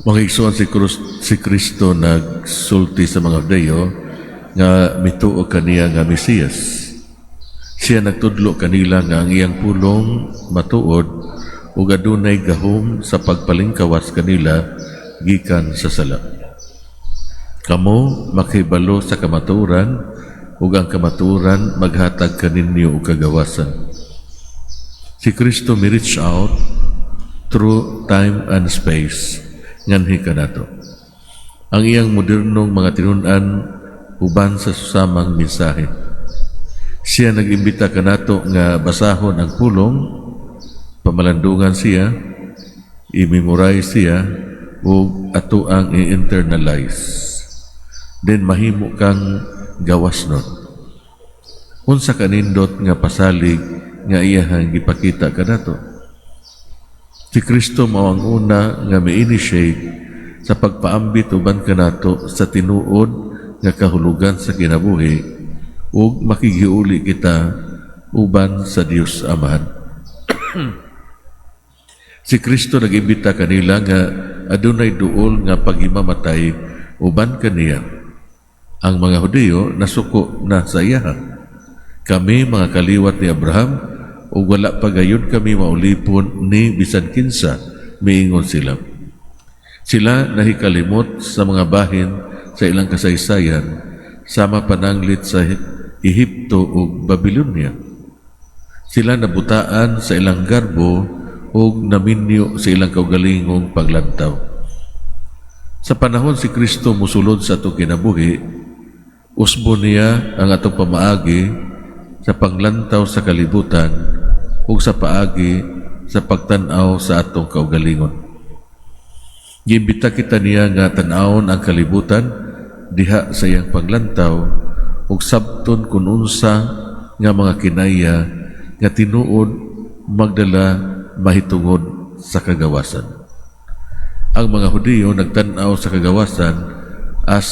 Mga igsoon, si Kristo nagsulti sa mga Hudeyo nga mituo kaniya nga Mesiyas. Siya nagtudlo kanila nga ang iyang pulong matuod ug adunay gahom sa pagpalingkawas kanila gikan sa sala. "Kamo makahibalo sa kamatuoran ug ang kamatuoran maghatag kaninyo og kagawasan." Si Kristo mi reach out through time and space nganhi kanato. Ang iyang modernong mga tinun-an uban sa susamang mensahe. Siya nag-imbita kanato nga basahon ang pulong, pamalandungan siya, i-memorize siya, ug ato ang i-internalize. Then mahimo kang gawasnon. Unsa kanindot nga pasalig nga iyahang gipakita kanato. Si Kristo mao ang una nga mi-initiate sa pagpaambit uban kanato sa tinuod nga kahulugan sa kinabuhi ug makighiuli kita uban sa Dios Amahan. Si Kristo nag-imbita kanila nga adunay duol nga paghimamatay uban kaniya. Ang mga Hudiyo nasuko na sa iyaha. "Kami mga kaliwat ni Abraham ug wala pa gayud kami maulipon ni bisan kinsa," miingon sila. Sila nahikalimot sa mga bahin sa ilang kasaysayan sama pananglit sa Ehipto ug Babylonia. Sila nabutaan sa ilang garbo ug naminyo sa ilang kaugalingong paglantaw. Sa panahon si Kristo musulod sa atong kinabuhi, usbon niya ang atong pamaagi sa panglantaw sa kalibutan ug sa paagi sa pagtan-aw sa atong kaugalingon. Giimbita kita niya nga tan-awon ang kalibutan diha sa iyang panglantaw ug sabton kung unsa nga mga kinaya nga tinuod magdala mahitungod sa kagawasan. Ang mga Hudiyo nagtan-aw sa kagawasan as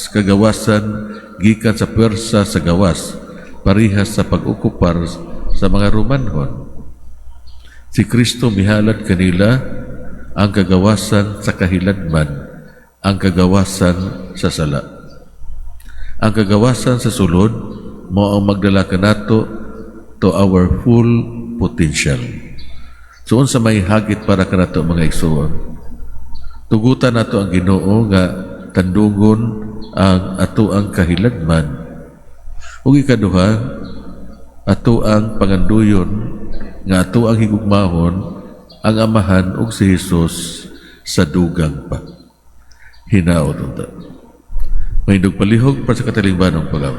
kagawasan gikan sa pwersa sa gawas, parihas sa pag-okupar sa mga Romanhon. Si Kristo mihalad kanila ang kagawasan sa kahiladman, ang kagawasan sa sala. Ang kagawasan sa sulod mao ang magdala kanato to our full potential. So unsa may hagit para kanato, mga igsoon? Tugutan nato ang Ginoo nga tandungon ang ato ang kahiladman. Ug ikaduha, ato ang panganduyon nga ato ang higugmahon ang Amahan ug si Jesus sa dugang pa. Hinaot unta. Mahindog palihog para sa katalingbanong pag